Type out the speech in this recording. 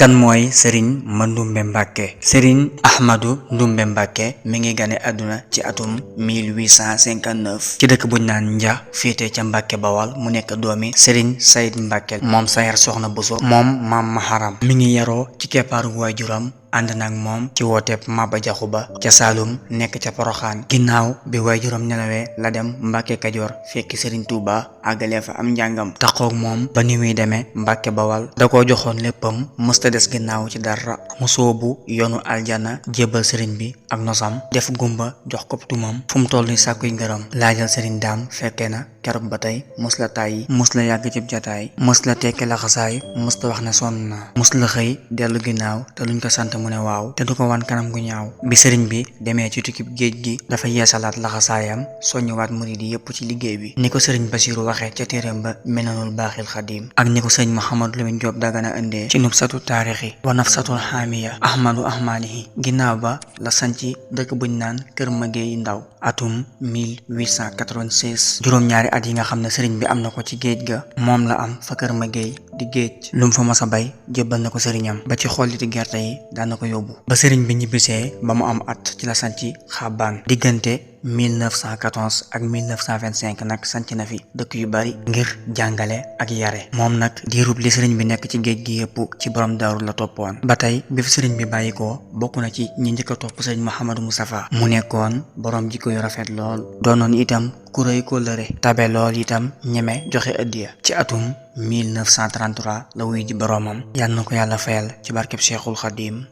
kan mooy Serigne Mandoumbe Mbacke. Serigne Ahmadou Ndoumbe Mbacke mi ngi gane àdduna ci atum 1859 ci dëkk buñ naan Nja féete ca Mbacke Bawal mu nekk doomi Serigne Sayid Mbacke moom Sayar Soxna Bousso moom maam Maharam mi ngi yaroo ci keppaaru waajuram ànd nag moom ci wooteeb Maba Jaxu Ba ca Saalum nekk ca Poroxaan ginnaaw bi waajuram nelawee la dem Mbàkke Kajoor fekki Serigne Touba àggalee fa am njàngam taxoog moom ba ni muy demee Mbàkke Bawal da koo joxoon léppam mësta des ginnaaw ci dara mu soobu yoonu aljana jébbal Serigne bi ak nosam def gumba jox ko tumam fu mu toll ni sàkkuy ngërëm laajal Serigne Daam fekkee na keroog ba tey mës la tàyyi mës la yàgg cib jataay mës la tekki laxasaay mës la wax ne sonn na mës la xëy dellu ginnaaw te luñ ko sant mu ne waaw te du ko wan kanam gu ñaaw bi sëriñ bi demee ci tukkib géej gi dafa yeesalaat laxasaayam soññuwaat murid yi yépp ci liggéey bi ni ko sëriñ Basiru waxee ca téeréem ba Minanul Baaxil Xadim ak ni ko sëriñ Mouhamadou Lamine Diop Dagana indee ci nubsatu taarixi wa nafsatul xaamiya ahmadu ahmalihi ginnaaw ba la sanci dëkk buñ naan Kër Magéey Ndaw atum 1896 juróom-ñaari at yi nga xam ne sëriñ bi am na ko ci géej ga moom la am fa Kër Magéey di géej lu mu fa mas a bay jébbal na ko sëriñam ba ci xolliti gerte yi daan na ko yóbbu ba sëriñ bi ñibbisee ba mu am at ci la sanci Xabaan diggante 1914 ak 1925 nag sanc na fi dëkk yu bari ngir jàngale ak yare moom nag diirub li sëriñ bi nekk ci géej gi yëpp ci borom daaru la toppoon ba tey bi fi sëriñ bi bàyyikoo bokk na ci ñi njëkk a topp sëriñ Mouhamadou Moustapha mu nekkoon borom jikko yu rafet lool doonoon itam ku rëy kóllëre tabe lool itam ñeme joxe ëddiya ci atum 1933 la wuy ji boroomam yal na ko yàlla fayal ci barkeb Cheikhul Khadim